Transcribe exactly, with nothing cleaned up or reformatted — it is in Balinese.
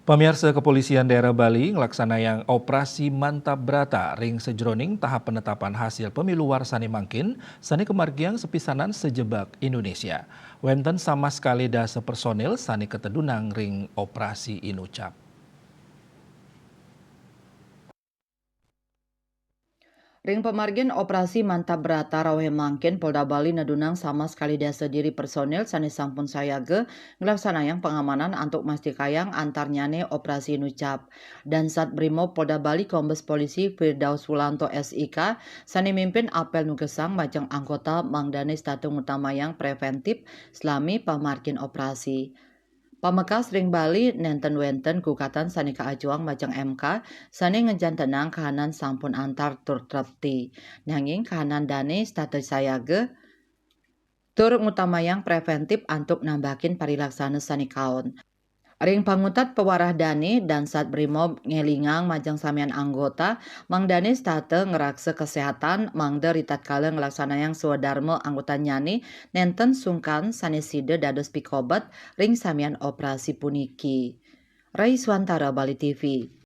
Pamiarsa, Kepolisian Daerah Bali nglaksanayang operasi Mantap Brata ring sajeroning tahap penetapan hasil pemilu warsané mangkin, sané kamargiang sepisanan sajebag Indonesia. Wénten sama sekali dasa personil sané katedunang ring operasi inucap. Ring pamargin operasi Mantap Brata rauhé mangkin, Polda Bali nedunang sama sekali dasa diri personil sané sampun sayaga nglaksanayang pengamanan antuk mastikayang antarnyané operasi inucap. Dansat Brimob Polda Bali, Kombes Polisi Firdaus Wulanto, S I K, sané mimpin apel nugesang majeng anggota mangdané setata ngutamayang preventif salami pamargin operasi. Pamekas ring Bali nénten wénten gugatan sané kaajuang majeng M K sané ngajantenang kahanan sampun antar tur trepti. Nanging kahanan dané setata sayaga tur ngutamayang preventif antuk nambakin parilaksana sané kaon. Ring pangutat pawarah dané, Dansat Brimob ngélingang majeng samian anggota, mangdané setata ngraksa kaséhatan, mangda ritatkala nglaksanayang swadarma anggotanyané nénten sungkan sané sida dados pikobet ring samian operasi puniki. Rai Swantara, Bali T V.